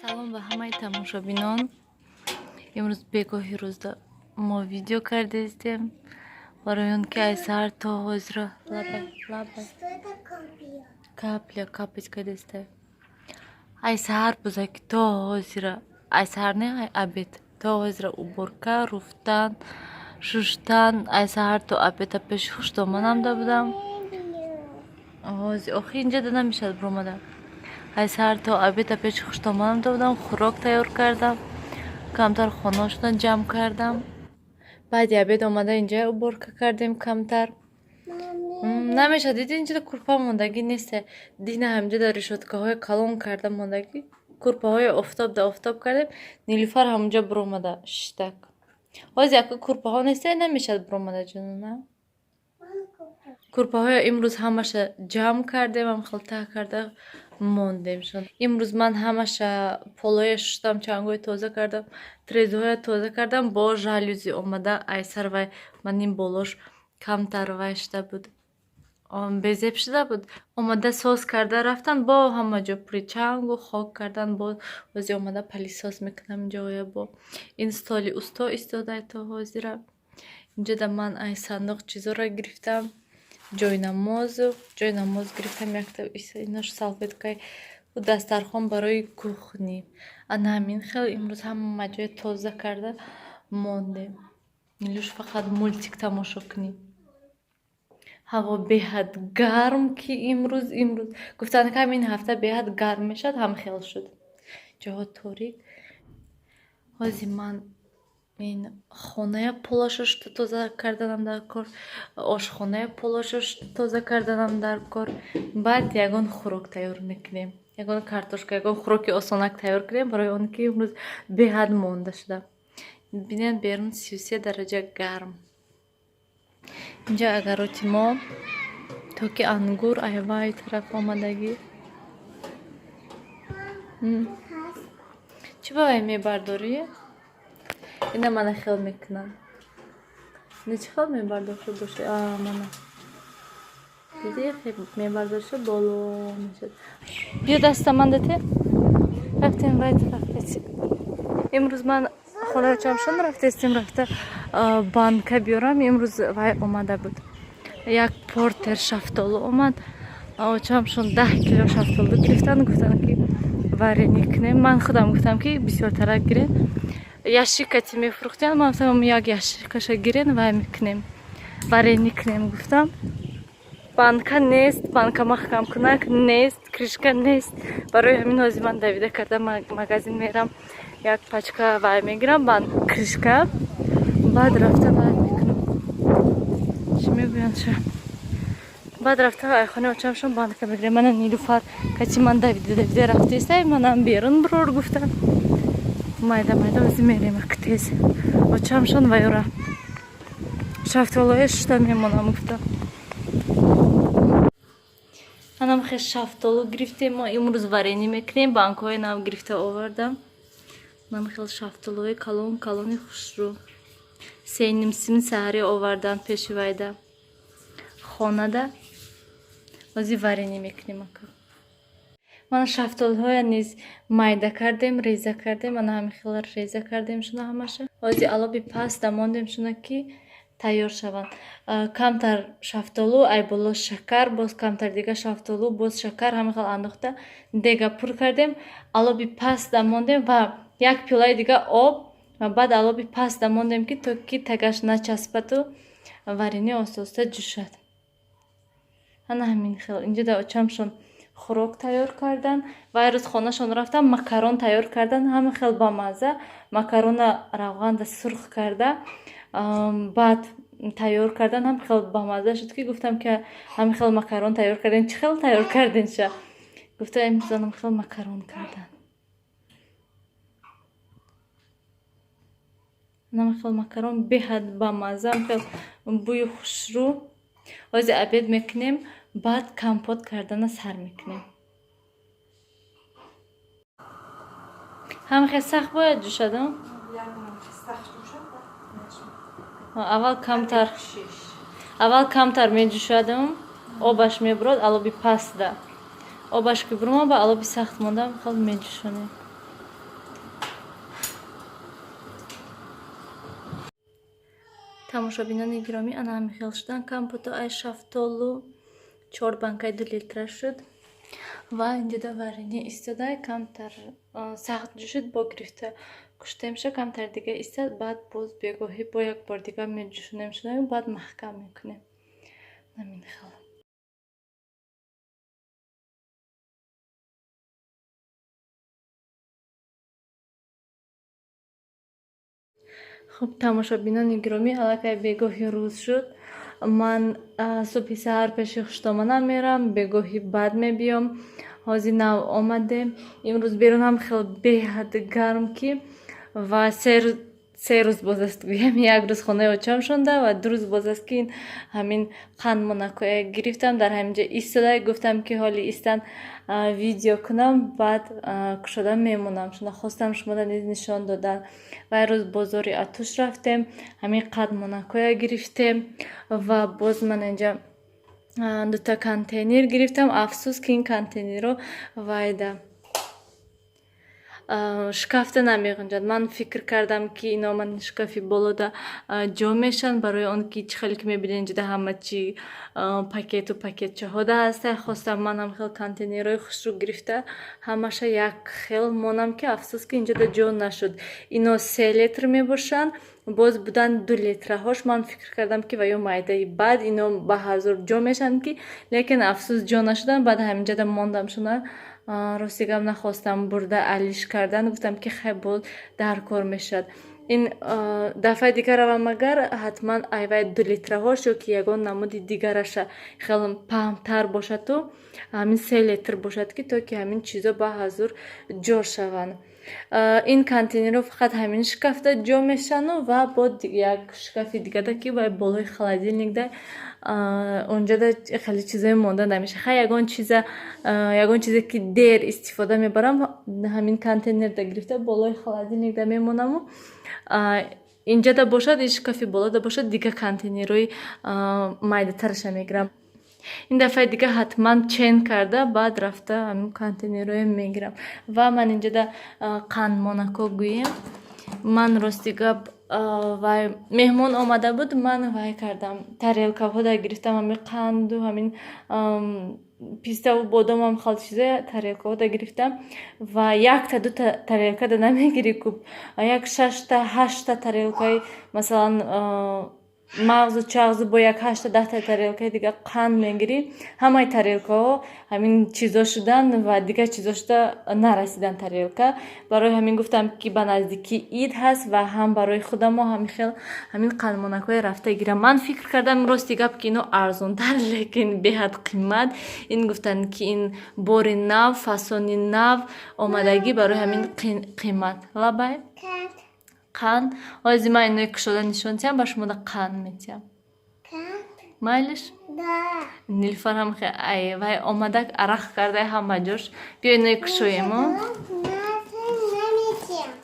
Салом ба ҳамаи тамошобинон. Имрӯз бегоҳи рӯзда мо видео кардаистем, барои он ки ай саҳар то ҳозира лабай лабай. Что это, капля? Капля капать кардаиста. Ай саҳар буза ки то ҳозира, ай саҳар не, ай обед то ҳозира уборка, руфтан, шуштан, ай саҳар то обеда пеши хуштоманамда будам. Ҳози охи инҷа да намешавад биромада. Ай саҳар то обеда пеши хуштоманамда будам, хӯрок тайёр кардам, камтар хонаошона ҷамъ кардам. Баъди обед омада инҷа уборка кардем камтар. Намешавад, диди, инҷа курпа мондагӣ нест. Дина ҳаминҷа дар решёткаҳои калон карда мондагӣ, курпаҳои офтоб да офтоб кардем, Нилуфар ҳамунҷа биромада шиштак. Ҳози яка курпаҳо неста, намешавад биромада, ҷонона. Курпаҳоя имрӯз ҳамаша ҷамъ кардем, ҳам хел таҳ карда мондемшон. Имрӯз ман ҳамаша полоя шуштам, чангои тоза кардам, трезоҳоя тоза кардам, бо жалюзи омада айсар вай ман ин болош камтар вай шуда буд, безеб шуда буд. Омада соз карда рафтан, бо ҳама ҷо пури чангу хок кардан, бо ҳози омада пылесос мекунам инҷоя. Бо ин столи усто истода то ҳозира. Инҷода ман ай сандуқ чизоро гирифтам, ҷойнамозу ҷойнамоз гирифтам, якта инош салфеткаи дастархон барои кухни. Ана ҳамин хел имрӯз ҳама ҷоя тоза карда мондем. Нилуш фақат мультик тамошо кунӣ. Ҳаво беҳад гарм, ки имрӯз гуфтанд, ки ҳамин ҳафта беҳад гарм мешавад, ҳам хел шуд. Ҷоҳо торик. Ҳози ман ин хоная полаша тоза карданам дар кор, ошхоная полаша тоза карданам дар кор. Баъд ягон хӯрок тайёр мекунем, ягон картошка, ягон хӯроки осонак тайёр кунем, барои он ки имрӯз беҳад монда шуда. Бинед, берун 33 дараҷа гарм. Инҷа огороди мо, то ки ангур айвай тараф омадагӣ. Чӣ ба вай мебардорӣ? Ина мана хел мекунам. Ина чӣ хел мебардошта бошӣ? А, мана. Диди, мебардошта боло мешад. Биё, даста ман дате. Рафтем вай тараф. Имрӯз ман хонаочамшон рафтестем, рафта банка биёрам. Имрӯз вай омада буд. Як портер шафтолу омад. Очамшон 10 кило шафтолу гирифтанд, гуфтанд, ки варенье кунем. Ман худам гуфтам, ки бисёртарак гирен. Ящикати мефурӯхтиянд, ман гуфтам, як ящикаша гирен, вай мекунем, варенье кунем, гуфтам. Банка нест, банка маҳкамкунак нест, крышка нест. Барои ҳамин ҳозир ман давида карда магазин мерам, як пачка вай мегирам, бан крышка, баъд рафта вай мекунам. Чӣ мегӯянд ша? Баъд рафта айхонаи очамшон банка мегирем. Мана Нилуфар кати ман давида давида рафтестай, манам берун бирор гуфтам. Майда майда ҳозир мерем ак тез. Очамшон вайора шафтолоя шушта мемонам гуфтам. Анам хел шафтолу гирифтем, мо имрӯз варенье мекунем, банкҳои нав гирифта овардам. Анам хел шафтолуҳои калон калони хушрӯ. Сеним сим саҳарӣ овардан пеши вайда хонада. Ҳозир варенье мекунем ака. Мана шафтолҳоя низ майда кардем, реза кардем, ана ҳамин хела реза кардем шуна ҳамаша. Ҳозир алоби паста мондем шуна, ки тайёр шаванд. Камтар шафтолу, ай боло шакар, боз камтар дига шафтолу, боз шакар, ҳамин хел андохта дега пур кардем, алоби паста мондем ва як пиёлаи дига об, ва баъд алоби паста мондем, ки то ки тагаш начаспаду варенье оҳиста оҳиста ҷӯшад. Ана ҳамин хел инҷа да очамшон хӯрок тайёр кардан. Вай рӯз хонашон рафтам, макарон тайёр кардан, ҳама хел бамазза. Макарона равғанда сурх карда, баъд тайёр кардан, ҳам хел бамазза шуд, ки гуфтам, ки ҳамин хел макарон тайёр кардем, чӣ хел тайёр карден ша? Гуфта, имрӯз анам хел макарон кардан. Анам хел макарон беҳад бамазза, хел бӯи хушрӯ. Ҳозир обед мекунем, баъд компот кардана сар мекунем. Ҳам хел сахт бояд ҷӯшад, аввал камтар, аввал камтар меҷӯшадам, обаш мебурад, алоби пастда обаш ки буромад, ба алоби сахт монда хел меҷӯшонем. Тамошобинони гиромӣ, ана ҳамин хел шудан компото ай шафтолу, чор банкаи 2 литра шуд. Ва инҷода варенье истода, камтар сахт ҷӯшид, бо гирифта куштемша, камтар дига истад, баъд боз бегоҳӣ бо як бор дига меҷӯшонем шуда, баъд маҳкам мекунем. Ҳамин хел. Хуб, тамошобинони гиромӣ, аллакай бегоҳи рӯз шуд. Ман субҳи саҳар пеши хуштоманам мерам, бегоҳи баъд мебиём. Ҳозир нав омадем. Имрӯз берунам хел беҳад гарм, ки ва 3 рӯз боз аст, гӯям, як рӯз хонаи очам шонда ва 2 рӯз боз аст, ки ҳамин қанд монакоя гирифтам, дар ҳамин ҷо истода, гуфтам, ки ҳоли истан видео кунам, баъд кушода мемонам. Шуна хостам шуморо низ нишон додан. Ва як рӯз бозори Атуш рафтем, ҳамин қанд монакоя гирифтем ва боз ман инҷа дута контейнер гирифтам. Афсӯс, ки ин контейнерро вайда шкафта намеғунҷад. Ман фикр кардам, ки ино ман шкафи болода ҷо мешаванд, барои он ки чӣ хеле ки мебинед, инҷода ҳама чи пакету пакетчаҳода ҳаста. Хостам манам хел контейнерҳои хушрӯ гирифта, ҳамаша як хел монам, ки афсӯс, ки инҷода ҷо нашуд. Ино 3 литр мебошанд, боз буданд 2 литраҳош. Ман фикр кардам, ки ва ё майдаи баъд ино ба ҳазор ҷо мешаванд, ки лекин афсӯс, ҷо нашуданд. Баъд ҳаминҷода мондам шуна. Рости гап, нахостам бурда алиш кардан, гуфтам, ки хай, боз дар кор мешавад. Ин дафъаи дигар равам агар, ҳатман айвай 2 литраҳош ё ки ягон намуди дигараша хеле паҳнтар бошаду ҳамин 3 литр бошад, ки то ки ҳамин чизо ба ҳазур ҷо шаванд. Ин контейнерҳо фақат ҳамин шкафта ҷо мешаванду ва бо як шкафи дигада, ки вай болои холодильникда, онҷода хеле чизое монда намешавад. Хай, ягон чиза, ягон чизе ки дер истифода мебарам, ҳамин контейнерда гирифта, болои холодильникда мемонаму инҷода бошад, ин шкафи болода бошад, дига контейнерҳои майдатараша мегирам. Ин дафъаи дига ҳатман чен карда, баъд рафта ҳамин контейнерҳоя мегирам. Ва ман инҷода қанд монако гӯем. Ман, рости гап, вай меҳмон омада буд, ман вай кардам, тарелкаҳода гирифтам, ҳамин қанду ҳамин пиставу бодомам, хел чизоя тарелкаҳода гирифтам. Ва якта дута тарелкада намегирӣ ку, як шашта ҳаштта тарелкаи, масалан, мағзу чағзу, бо як ҳашта 10та тарелкаи дига қанд мегирӣ. Ҳамаи тарелкаҳо ҳамин чизо шуданд ва дигар чизо шуда нарасиданд тарелка. Барои ҳамин гуфтам, ки ба наздикӣ ид ҳаст ва ҳам барои худамо ҳамин хел ҳамин қандмонакҳое рафта гирам. Ман фикр кардам, рости гап, ки ино арзонтар, лекин беҳад қимат. Ин гуфтанд, ки ин бори нав, фасони нав омадагӣ, барои ҳамин қимат. Лабай, қанд ҳозир ман инои кушода нишон диҳам ба шумо, да қанд метиҳам, майлиш? Нилфарам ай вай омадак, арақ карда ҳама ҷош. Биё, инои кушоемо.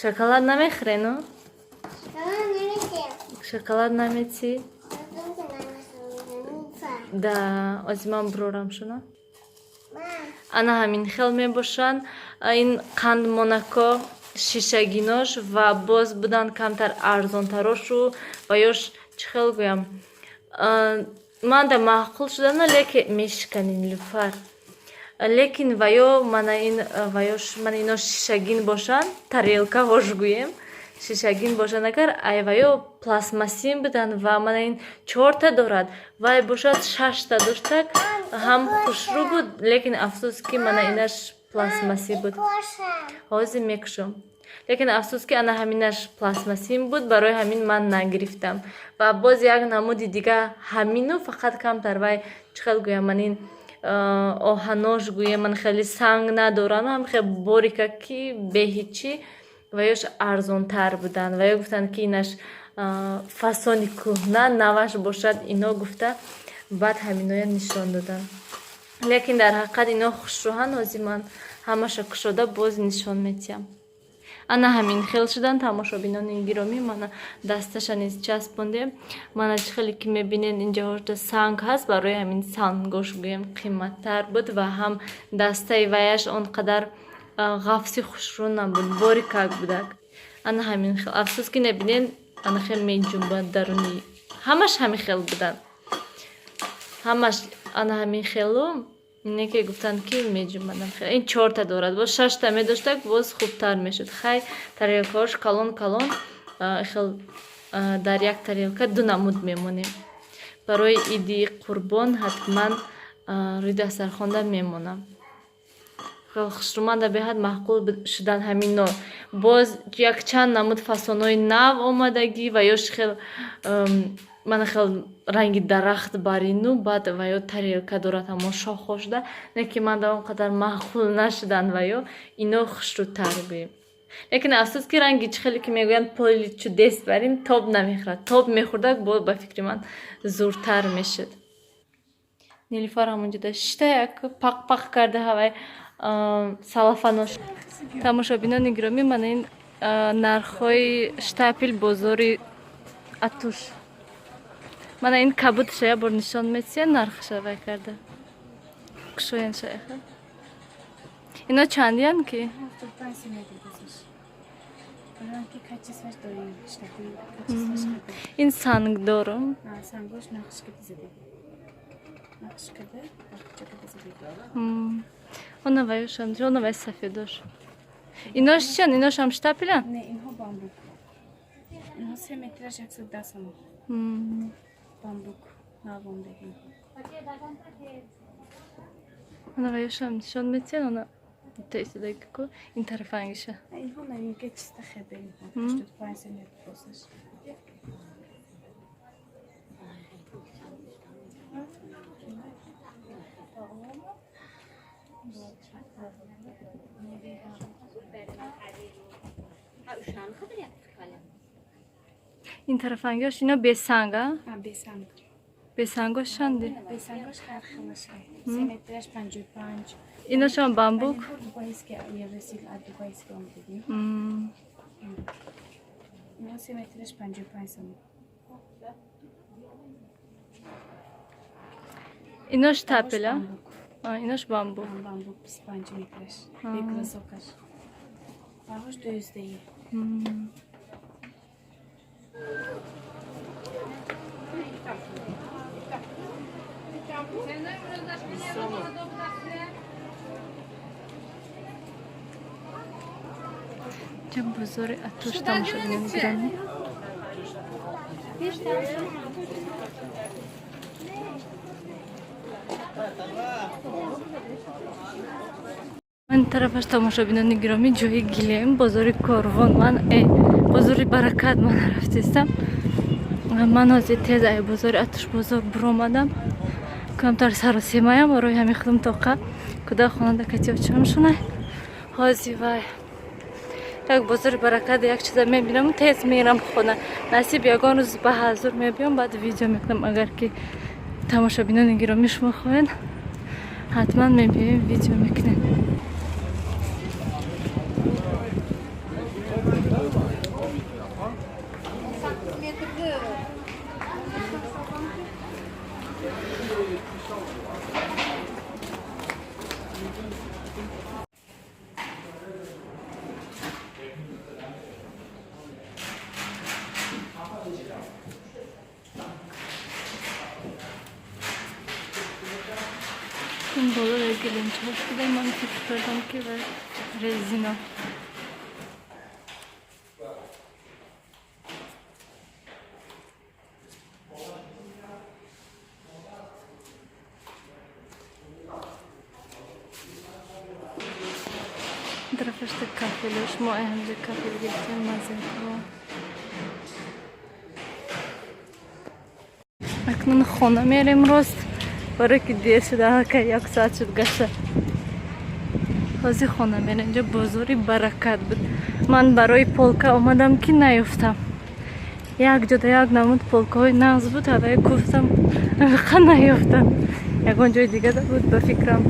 Шоколад намехӯрену? Шоколад наметӣ? Да, ҳозир ман бурорам шуна. Ана ҳамин хел мебошанд ин қанд монако шишагинош. Ва боз буданд камтар арзонтарошу ва ёш, чӣ хел гӯям, манда маъқул шудана, лекин мешикани, Нилуфар. Лекин ва ё мана ин, ва ё мана ино шишагин бошанд, тарелкаҳош гӯем, шишагин бошанд агар, ай ва ё пластмассин буданд. Ва мана ин чорта дорад, вай бошад шашта доштак, ҳам хушрӯ буд, лекин афсӯс, ки мана инаш пластмассӣ буд. Ҳозир мекушом. Лекин афсӯс, ки ана ҳаминаш пластмассин буд, барои ҳамин ман нагирифтам. Ва боз як намуди дига ҳамину, фақат камтар вай, чӣ хел гӯям, ман ин оҳанош гӯем, ман хеле санг надорам, ҳам хел борика, ки беҳичӣ, ва ёш арзонтар буданд. Ва ё гуфтанд, ки инаш фасони кӯҳна, наваш бошад ино, гуфта, баъд ҳаминоя нишон доданд. Лекин дар ҳақиқат ино хушрӯҳанд. Ҳозир ман ҳамаша кушода боз нишон метиҳам. Ана ҳамин хел шудан, тамошобинони гиромӣ. Мана дасташа низ часпондем. Мана чӣ хеле ки мебинед, инҷаҳошда санг ҳаст, барои ҳамин сангош гӯем қиматтар буд. Ва ҳам дастаи ваяш он қадар ғафси хушрӯ набуд, борикак будак. Ана ҳамин хел. Афсӯс, ки набинед, ана хел меҷунбад даруни. Ҳамаш ҳамин хел буданд. Ҳамаш ана ҳамин хелу ине ки гуфтанд, ки меҷумбадам. Ин чорта дорад, боз шашта медоштак, боз хубтар мешуд. Хай, тарелкаҳош калон калон, хел дар як тарелка ду намуд мемонем. Барои Иди Қурбон ҳатман рӯи дастархонда мемонам. Хушрӯманда, беҳад маъқул шудан ҳамино. Боз якчанд намуд фасонҳои нав омадагӣ ва ё хел мана хел ранги дарахт барину, баъд ва ё тарелка дорад, ҳамон шохҳо шуда, не ки ман он қадар маъқул нашуданд ва ё ино хушрӯтар гӯем. Лекин афсӯс, ки ранги чӣ хеле ки мегӯянд, «Поле чудес» барин тоб намехӯрад. Тоб мехӯрдак, бо ба фикри ман зуртар мешуд. Нилуфар ҳамонҷода шишта, як пақ пақ карда ҳавай салафанош. Тамошобинони гиромӣ, мана ин нархҳои штапел бозори Атуш. Мана ин кабудша як бор нишон метиҳя, нархша вай карда кушоян шайха. Ино чандиян ки? 75 сантиметр бозаш. Барои ки качестваш дорӣ, штапел качестваш хеле. Ин сангдорум. А, сангош нақш карда задем. Нақш карда, бақча карда задем. Она ваюшам, она вай сафедош. Инош чиян? Иношам штапелян? Не, инҳо бамбук. Инҳо 3 метраш 110 сомон. Бамбук навомдагӣ. Она ваюшам нишон метиҳян, она таисидаги ин тарафангиша. Инҳо новинка, чиста хеда инҳо. 85 сантиметр бозаш. Ин тарафангиош, ино бесанг, а? А, бесанг. Бесангош чанди? Бесангош ҳар хелаша. 3 метраш 55. Иношам бамбук. Инҳо дубайский, евросил, аз дубайский омадагӣ. Инҳо 3 метраш 55 сомон. Инош штапеля? Бамбук. А, инош бамбук. Бамбук 25 метраш. Бе глазокаш. Баҳош дуюздаи. Ҷа бозори Атуш, тамошобинони гиромӣ. Ман тарафаш, тамошобинони гиромӣ, ҷои гилем, бозори Корвон, ман бозори Баракат ман рафтистам. Ман ҳозир тез ай бозори Атуш бозор буромадам, камтар саросемаям, барои ҳамин худам тоқа куда хонанда катиёчам шунай. Ҳозир вай як бозори Баракат як чиза мебинам, тез мерам хона. Насиб, ягон рӯз ба ҳазур мебиём, баъд видео мекунам. Агар ки тамошобинони гиромӣ шумо хоҳед, ҳатман мебиёем, видео мекунем. Ин боло гилемчаҳо шуда, ман фикр кардам, ки вай резина. Тарафашта кафелош, мо ҳамҷа кафел гирифтем, маззако. Акнун хона мерем рост, барое ки дер шуда, аллакай як соат шуд гашта. Ҳозир хона мерем. Инҷо бозори Баракат буд. Ман барои полка омадам, ки наёфтам. Як ҷода як намуд полкаҳои нағз буд, ҳавае гуфтам, қа наёфтам. Ягон ҷои дигада буд ба фикрам.